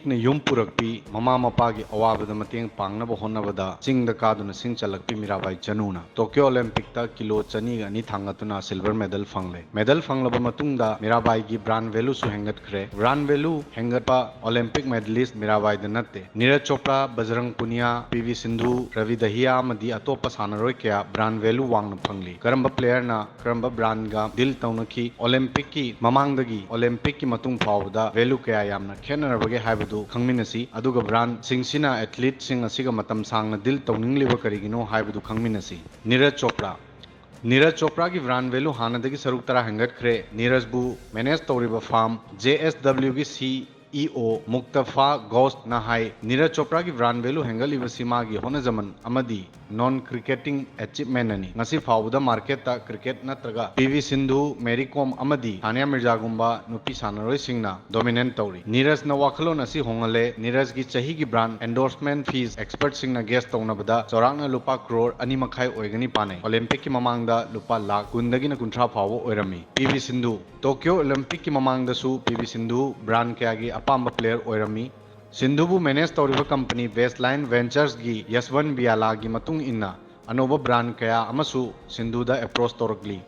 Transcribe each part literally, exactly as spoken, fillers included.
ꯅ ꯌꯨꯝ ꯄꯨꯔꯛꯄꯤ, ꯃꯃꯥ ꯃꯄꯥꯒꯤ ꯑꯋꯥꯕꯗ ꯃꯇꯦꯡ ꯄꯥꯡꯅꯕ ꯍꯣꯠꯅꯕꯗ ꯆꯤꯡꯗ ꯀꯥꯗꯨꯅ ꯁꯤꯡ ꯆꯜꯂꯛꯄꯤ ꯃꯤꯔꯥꯕꯥꯏ ꯆꯅꯨꯅ ꯇꯣꯀ꯭ꯌꯣ ꯑꯣꯂꯦꯝꯄꯤꯛꯇ ꯀꯤꯂꯣ ꯆꯅꯤꯒ ꯑꯅꯤ ꯊꯥꯡꯒꯠꯇꯨꯅ ꯁꯤꯜꯚꯔ ꯃꯦꯗꯜ ꯐꯪꯂꯦ꯫ ꯃꯦꯗꯜ ꯐꯪꯂꯕ ꯃꯇꯨꯡꯗ ꯃꯤꯔꯥꯕꯥꯏꯒꯤ ꯕ꯭ꯔꯥꯟ ꯚꯦꯂꯨꯁꯨ ꯍꯦꯟꯒꯠꯈ꯭ꯔꯦ꯫ ꯕ꯭ꯔꯥꯟ ꯚꯦꯂꯨ ꯍꯦꯟꯒꯠꯄ ꯑꯣꯂꯦꯝꯄꯤꯛ ꯃꯦꯗꯂꯤꯁ ꯃꯤꯔꯥꯕꯥꯏꯗ ꯅꯠꯇꯦ꯫ ꯅꯤꯔꯖ ꯆꯣꯄ꯭ꯔꯥ, ꯕꯖꯔꯪ ꯄꯨꯅꯤꯌꯥ, ꯄꯤ ꯚꯤ ꯁꯤꯟꯙꯨ, ꯔꯕꯤ ꯗꯍꯤꯌꯥ ꯑꯃꯗꯤ ꯑꯇꯣꯞꯄ ꯁꯥꯟꯅꯔꯣꯏ ꯀꯌꯥ ꯕ꯭ꯔꯥꯟ ꯚꯦꯂꯨ ꯋꯥꯡꯅ ꯐꯪꯂꯤ꯫ ꯀꯔꯝꯕ ꯄ꯭ꯂꯦꯌꯔꯅ ꯀꯔꯝꯕ ꯕ꯭ꯔꯥꯟꯒ ꯗꯤꯜ ꯇꯧꯅꯈꯤ? ꯑꯣꯂꯦꯝꯄꯤꯛꯀꯤ ꯃꯃꯥꯡꯗꯒꯤ ꯑꯣꯂꯦꯝꯄꯤꯛꯀꯤ ꯃꯇꯨꯡ ꯐꯥꯎꯕꯗ ꯚꯦꯂꯨ ꯀꯌꯥ ꯌꯥꯝꯅ ꯈꯦꯠꯅꯔꯕꯒꯦ ꯍꯥꯏꯕꯗꯨ ꯈꯪꯃꯤꯟꯅꯁꯤ, ꯑꯗꯨꯒ ꯕ꯭ꯔꯥꯟꯁꯤꯡꯁꯤꯅ ꯑꯦꯊꯂꯤꯠꯁꯤꯡ ꯑꯁꯤꯒ ꯃꯇꯝ ꯁꯥꯡꯅ ꯗꯤꯜ ꯇꯧꯅꯤꯡꯂꯤꯕ ꯀꯔꯤꯒꯤꯅꯣ ꯍꯥꯏꯕꯗꯨ ꯈꯪꯃꯤꯟꯅꯁꯤ꯫ ꯅꯤꯔꯖ ꯆꯣꯄ꯭ꯔꯥ꯫ ꯅꯤꯔꯖ ꯆꯣꯄ꯭ꯔꯥꯒꯤ ꯕ꯭ꯔꯥꯟ ꯚꯦꯂꯨ ꯍꯥꯟꯅꯗꯒꯤ ꯁꯔꯨꯛ ꯇꯔꯥ ꯍꯦꯟꯒꯠꯈ꯭ꯔꯦ꯫ ꯅꯤꯔꯖꯕꯨ ꯃꯦꯅꯦꯖ ꯇꯧꯔꯤꯕ ꯐꯥꯔꯝ ꯖꯦ ꯑꯦꯁ ꯗꯕ꯭ꯂꯤꯎꯒꯤ ꯁꯤ ꯏ ꯑꯣ ꯃꯨꯛꯇꯐꯥ ꯒꯣꯁꯅ ꯍꯥꯏ, ꯅꯤꯔꯖ ꯆꯣꯄ꯭ꯔꯥꯒꯤ ꯕ꯭ꯔꯥꯟ ꯚꯦꯂꯨ ꯍꯦꯟꯒꯠꯂꯤꯕꯁꯤ ꯃꯥꯒꯤ ꯍꯣꯠꯅꯖꯃꯟ ꯑꯃꯗꯤ ꯅꯣꯟ ꯀ꯭ꯔꯤꯀꯦꯇꯤꯡ ꯑꯦꯆꯤꯞꯃꯦꯟꯅꯤ꯫ ꯉꯁꯤ ꯐꯥꯎꯕꯗ ꯃꯥꯔꯀꯦꯠꯇ ꯀ꯭ꯔꯤꯀꯦꯠ ꯅꯠꯇ꯭ꯔꯒ ꯄꯤ ꯚꯤ ꯁꯤꯟꯙꯨ, ꯃꯦꯔꯤ ꯀꯣꯝ ꯑꯃꯗꯤ ꯁꯥꯅꯤꯌꯥ ꯃꯤꯔꯖꯥꯒꯨꯝꯕ ꯅꯨꯄꯤ ꯁꯥꯟꯅꯔꯣꯏꯁꯤꯡꯅ ꯗꯣꯃꯤꯅꯦꯠ ꯇꯧꯔꯤ꯫ ꯅꯤꯔꯖꯅ ꯋꯥꯈꯜꯂꯣꯟ ꯑꯁꯤ ꯍꯣꯡꯍꯜꯂꯦ꯫ ꯅꯤꯔꯖꯒꯤ ꯆꯍꯤꯒꯤ ꯕ꯭ꯔꯥꯟ ꯑꯦꯟꯗꯣꯔꯁꯃꯦꯟ ꯐꯤꯁ ꯑꯦꯛꯁꯄꯔꯠꯁꯤꯡꯅ ꯒꯦꯁ ꯇꯧꯅꯕꯗ ꯆꯥꯎꯔꯥꯛꯅ ꯂꯨꯄꯥ ꯀ꯭ꯔꯣꯔ ꯑꯅꯤ ꯃꯈꯥꯏ ꯑꯣꯏꯒꯅꯤ ꯄꯥꯅꯩ꯫ ꯑꯣꯂꯦꯝꯄꯤꯛꯀꯤ ꯃꯃꯥꯡꯗ ꯂꯨꯄꯥ ꯂꯥꯈ ꯀꯨꯟꯗꯒꯤꯅ ꯀꯨꯟꯊ꯭ꯔꯥ ꯐꯥꯎꯕ ꯑꯣꯏꯔꯝꯃꯤ꯫ P V Sindhu. ꯇꯣꯀ꯭ꯌꯣ ꯑꯣꯂꯦꯝꯄꯤꯛꯀꯤ ꯃꯃꯥꯡꯗꯁꯨ ꯄꯤ ꯚꯤ ꯁꯤꯟꯙꯨ ꯕ꯭ꯔꯥꯟ ꯀꯌꯥꯒꯤ ꯑꯄꯥꯝꯕ ꯄ꯭ꯂꯦꯌꯔ ꯑꯣꯏꯔꯝꯃꯤ꯫ ꯁꯤꯟꯙꯨꯕꯨ ꯃꯦꯅꯦꯖ ꯇꯧꯔꯤꯕ ꯀꯝꯄꯅꯤ ꯋꯦꯁꯂꯥꯏꯟ ꯚꯦꯟꯆꯔꯁꯒꯤ ꯌꯁꯋꯟ ꯕꯤꯌꯥꯂꯥꯒꯤ ꯃꯇꯨꯡ ꯏꯟꯅ ꯑꯅꯧꯕ ꯕ꯭ꯔꯥꯟ ꯀꯌꯥ ꯑꯃꯁꯨ ꯁꯤꯟꯙꯨꯗ ꯑꯦꯄ꯭ꯔꯣꯆ ꯇꯧꯔꯛꯂꯤ,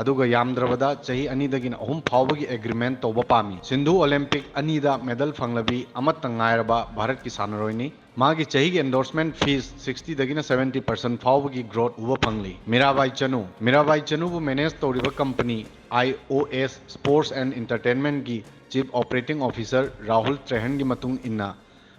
ꯑꯗꯨꯒ ꯌꯥꯝꯗ꯭ꯔꯕꯗ ꯆꯍꯤ ꯑꯅꯤꯗꯒꯤꯅ ꯑꯍꯨꯝ ꯐꯥꯎꯕꯒꯤ ꯑꯦꯒ꯭ꯔꯤꯃꯦꯟ ꯇꯧꯕ ꯄꯥꯝꯃꯤ꯫ ꯁꯤꯟꯙꯨ ꯑꯣꯂꯦꯝꯄꯤꯛ ꯑꯅꯤꯗ ꯃꯦꯗꯜ ꯐꯪꯂꯕꯤ ꯑꯃꯠꯇ ꯉꯥꯏꯔꯕ ꯚꯥꯔꯠꯀꯤ ꯁꯥꯟꯅꯔꯣꯏꯅꯤ꯫ ꯃꯥꯒꯤ ꯆꯍꯤꯒꯤ ꯑꯦꯟꯗꯣꯔꯁꯃꯦꯟ ꯐꯤꯁ ꯁꯤꯛꯁꯇꯤꯗꯒꯤꯅ ꯁꯚꯦꯟꯇꯤ ꯄꯔꯁꯦꯟ ꯐꯥꯎꯕꯒꯤ ꯒ꯭ꯔꯣꯠ ꯎꯕ ꯐꯪꯂꯤ꯫ ꯃꯤꯔꯥꯕꯥꯏ ꯆꯅꯨ꯫ ꯃꯤꯔꯥꯕꯥꯏ ꯆꯅꯨꯕꯨ ꯃꯦꯅꯦꯖ ꯇꯧꯔꯤꯕ company I O S Sports and Entertainmentꯀꯤ ꯆꯤꯐ ꯑꯣꯄꯔꯦꯇꯤꯡ ꯑꯣꯐꯤꯁꯔ ꯔꯥꯍꯨꯜ ꯇ꯭ꯔꯦꯍꯟꯒꯤ ꯃꯇꯨꯡ ꯏꯟꯅ,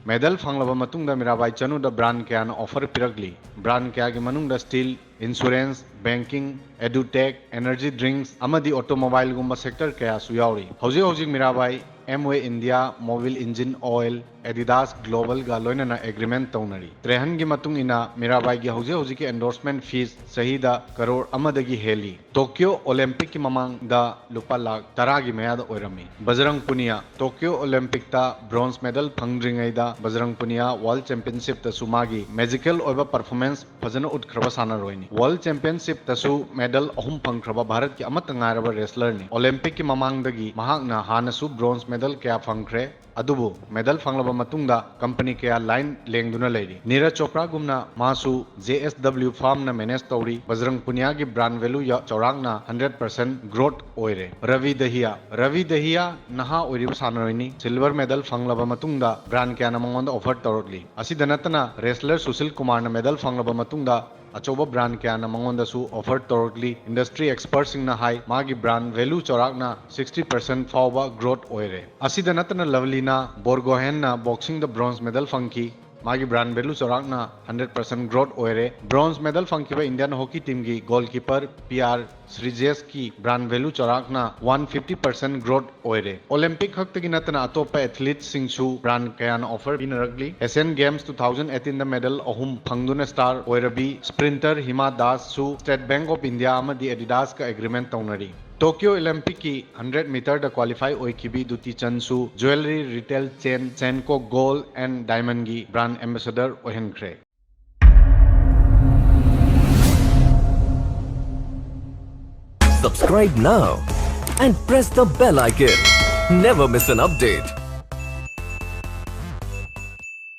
ꯃꯦꯗꯜ ꯐꯪꯂꯕ ꯃꯇꯨꯡꯗ ꯃꯤꯔꯥꯕꯥꯏ ꯆꯅꯨꯗ ꯕ꯭ꯔꯥꯟ ꯀꯌꯥꯅ ꯑꯣꯐꯔ ꯄꯤꯔꯛꯂꯤ꯫ ꯕ꯭ꯔꯥꯟ ꯀꯌꯥꯒꯤ ꯃꯅꯨꯡꯗ steel, insurance, banking, edtech, energy drinks ꯑꯃꯗꯤ ꯑꯣꯇꯣꯃꯣꯕꯥꯏꯜꯒꯨꯝꯕ ꯁꯦꯛꯇꯔ ꯀꯌꯥꯁꯨ ꯌꯥꯎꯔꯤ꯫ ꯍꯧꯖꯤꯛ ꯍꯧꯖꯤꯛ Mirabai Amway India, Mobil engine oil, Adidas ꯒ꯭ꯂꯣꯕꯜꯒ ꯂꯣꯏꯅꯅ ꯑꯦꯒ꯭ꯔꯤꯃꯦꯟ ꯇꯧꯅꯔꯤ꯫ ꯇ꯭ꯔꯦꯍꯟꯒꯤ ꯃꯇꯨꯡ ꯏꯟꯅ, ꯃꯤꯔꯥꯕꯥꯏꯒꯤ ꯍꯧꯖꯤꯛ ꯍꯧꯖꯤꯛꯀꯤ ꯑꯦꯟꯗꯣꯔꯁꯃꯦꯟ ꯐꯤꯁ ꯆꯍꯤꯗ ꯀꯔꯣꯔ ꯑꯃꯗꯒꯤ ꯍꯦꯜꯂꯤ꯫ ꯇꯣꯀ꯭ꯌꯣ ꯑꯣꯂꯦꯝꯄꯤꯛꯀꯤ ꯃꯃꯥꯡꯗ ꯂꯨꯄꯥ ꯂꯥꯈ ꯇꯔꯥꯒꯤ ꯃꯌꯥꯗ ꯑꯣꯏꯔꯝꯃꯤ꯫ ꯕꯖꯔꯪ Punia. Tokyo ꯑꯣꯂꯦꯝꯄꯤꯛꯇ bronze medal ꯐꯪꯗ꯭ꯔꯤꯉꯩꯗ ꯕꯖꯔꯪ Punia world ꯆꯦꯝꯄꯤꯌꯟꯁꯤꯞꯇꯁꯨ ꯃꯥꯒꯤ ꯃꯦꯖꯤꯀꯦꯜ ꯑꯣꯏꯕ ꯄꯔꯐꯣꯔꯃꯦꯟꯁ ꯐꯖꯅ ꯎꯠꯈ꯭ꯔꯕ ꯁꯥꯟꯅꯔꯣꯏꯅꯤ꯫ ꯋꯥꯔꯜꯗ ꯆꯦꯝꯄꯤꯌꯟꯁꯤꯞ ꯇꯁꯨ ꯃꯦꯗꯜ ꯑꯍꯨꯝ ꯐꯪꯈ꯭ꯔꯕ ꯚꯥꯔꯠꯀꯤ ꯑꯃꯠꯇ ꯉꯥꯏꯔꯕ ꯔꯦꯁꯂꯔꯅꯤ꯫ ꯑꯣꯂꯦꯝꯄꯤꯛꯀꯤ ꯃꯃꯥꯡꯗꯒꯤ ꯃꯍꯥꯛꯅ ꯍꯥꯟꯅꯁꯨ ꯕ꯭ꯔꯣꯟꯖ ꯃꯦꯗꯜ ꯀꯌꯥ ꯐꯪꯈ꯭ꯔꯦ꯫ ꯑꯗꯨꯕꯨ ꯃꯦꯗꯜ ꯐꯪꯂꯕ ꯃꯇꯨꯡꯗ ꯀꯝꯄꯅꯤ ꯀꯌꯥ ꯂꯥꯏꯟ ꯂꯦꯡꯗꯨꯅ ꯂꯩꯔꯤ꯫ ꯅꯤꯔꯖ ꯆꯣꯄ꯭ꯔꯥꯒꯨꯝꯅ ꯃꯥꯁꯨ ꯖꯦ ꯑꯦꯁ ꯗꯕ꯭ꯂꯤꯎ ꯐꯥꯔꯝꯅ ꯃꯦꯅꯦꯖ ꯇꯧꯔꯤ꯫ ꯕꯖꯔꯪ ꯄꯨꯅꯤꯌꯥꯒꯤ ꯕ꯭ꯔꯥꯟ ꯚꯦꯂꯨ ꯆꯥꯎꯔꯥꯛꯅ ꯍꯟꯗ꯭ꯔꯦꯠ ꯄꯔꯁꯦꯟ ꯒ꯭ꯔꯣꯠ ꯑꯣꯏꯔꯦ꯫ ꯔꯕꯤ ꯗꯍꯤꯌꯥ ꯔꯕꯤ ꯗꯍꯤꯌꯥ ꯅꯍꯥ ꯑꯣꯏꯔꯤꯕ ꯁꯥꯟꯅꯔꯣꯏꯅꯤ꯫ ꯁꯤꯜꯚꯔ ꯃꯦꯗꯜ ꯐꯪꯂꯕ ꯃꯇꯨꯡꯗ ꯕ꯭ꯔꯥꯟ ꯀꯌꯥꯅ ꯃꯉꯣꯟꯗ ꯑꯣꯐꯔ ꯇꯧꯔꯛꯂꯤ꯫ ꯑꯁꯤꯗ ꯅꯠꯇꯅ ꯔꯦꯁꯂꯔ ꯁꯨꯁꯤꯜ ꯀꯨꯃꯥꯔꯅ ꯃꯦꯗꯜ ꯐꯪꯂꯕ ꯃꯇꯨꯡꯗ ꯑꯆꯧꯕ ꯕ꯭ꯔꯥꯟ ꯀꯌꯥꯅ ꯃꯉꯣꯟꯗꯁꯨ ꯑꯣꯐꯔ ꯇꯧꯔꯛꯂꯤ꯫ ꯏꯟꯗꯁꯇ꯭ꯔꯤ ꯑꯦꯛꯁꯄꯔꯠꯁꯤꯡꯅ ꯍꯥꯏ ꯃꯥꯒꯤ ꯕ꯭ꯔꯥꯟ ꯚꯦꯂꯨ ꯆꯥꯎꯔꯥꯛꯅ ꯁꯤꯛꯁꯇꯤ ꯄꯔꯁꯦꯟ ꯐꯥꯎꯕ ꯒ꯭ꯔꯣꯠ ꯑꯣꯏꯔꯦ꯫ ꯑꯁꯤꯗ ꯅꯠꯇꯅ ꯂꯚꯂꯤꯅꯥ ꯕꯣꯔꯒꯣꯍꯦꯟꯅ ꯕꯣꯛꯁꯤꯡꯗ ꯕ꯭ꯔꯣꯟꯖ ꯃꯦꯗꯜ ꯐꯪꯈꯤ꯫ ꯃꯥꯒꯤ ꯕ꯭ꯔꯥꯟ ꯚꯦꯂꯨ ꯆꯥꯎꯔꯥꯛꯅ ꯍꯟꯗ꯭ꯔꯦꯠ ꯄꯔꯁꯦꯟ ꯒ꯭ꯔꯣꯠ ꯑꯣꯏꯔꯦ꯫ ꯕ꯭ꯔꯣꯟꯖ ꯃꯦꯗꯜ ꯐꯪꯈꯤꯕ ꯏꯟꯗꯤꯌꯟ ꯍꯣꯀꯤ ꯇꯤꯝꯒꯤ ꯒꯣꯜꯀꯤꯄꯔ ꯄꯤ ꯑꯥꯔ ꯁ꯭ꯔꯤꯖꯦꯁꯀꯤ ꯕ꯭ꯔꯥꯟ ꯚꯦꯂꯨ ꯆꯥꯎꯔꯥꯛꯅ ꯋꯥꯟ ꯐꯤꯐꯇꯤ ꯄꯔꯁꯦꯟ ꯒ꯭ꯔꯣꯠ ꯑꯣꯏꯔꯦ꯫ ꯑꯣꯂꯦꯝꯄꯤꯛ ꯈꯛꯇꯒꯤ ꯅꯠꯇꯅ ꯑꯇꯣꯞꯄ ꯑꯦꯊꯂꯤꯠꯁꯤꯡꯁꯨ ꯕ꯭ꯔꯥꯟ ꯀꯌꯥꯅ ꯑꯣꯐꯔ ꯄꯤꯅꯔꯛꯂꯤ꯫ ꯑꯦꯁꯤꯌꯟ ꯒꯦꯝꯁ ꯇꯨ ꯊꯥꯎꯖꯟ ꯑꯦꯇꯤꯟꯗ ꯃꯦꯗꯜ ꯑꯍꯨꯝ ꯐꯪꯗꯨꯅ ꯁ꯭ꯇꯥꯔ ꯑꯣꯏꯔꯕꯤ ꯁ꯭ꯄ꯭ꯔꯤꯟꯇꯔ ꯍꯤꯃꯥ ꯗꯥꯁꯁꯨ ꯁ꯭ꯇꯦꯠ ꯕꯦꯡꯛ ꯑꯣꯐ ꯏꯟꯗꯤꯌꯥ ꯑꯃꯗꯤ ꯑꯦꯗꯤꯗꯥꯁꯀ ꯑꯦꯒ꯭ꯔꯤꯃꯦꯟ ꯇꯧꯅꯔꯤ꯫ ꯇꯣꯀꯤꯌꯣ ꯑꯣꯂꯦꯝꯄꯤꯛꯀꯤ ꯍꯟꯗ꯭ꯔꯦꯠ ꯃꯤꯇꯔꯗ ꯀ꯭ꯋꯥꯂꯤꯐꯥꯏ ꯑꯣꯏꯈꯤꯕꯤ ꯗꯨꯇꯤ ꯆꯟꯁꯨ ꯖ꯭ꯋꯦꯂꯔꯤ ꯔꯤꯇꯦꯜ ꯆꯦꯟ ꯁꯦꯟꯀꯣ ꯒꯣꯜ ꯑꯦꯟ ꯗꯥꯏꯃꯟꯒꯤ ꯕ꯭ꯔꯥꯟ ꯑꯦꯝꯕꯦꯁꯦꯗꯔ ꯑꯣꯏꯍꯟꯈ꯭ꯔꯦ꯫ Subscribe now and press the bell icon. Never miss an update.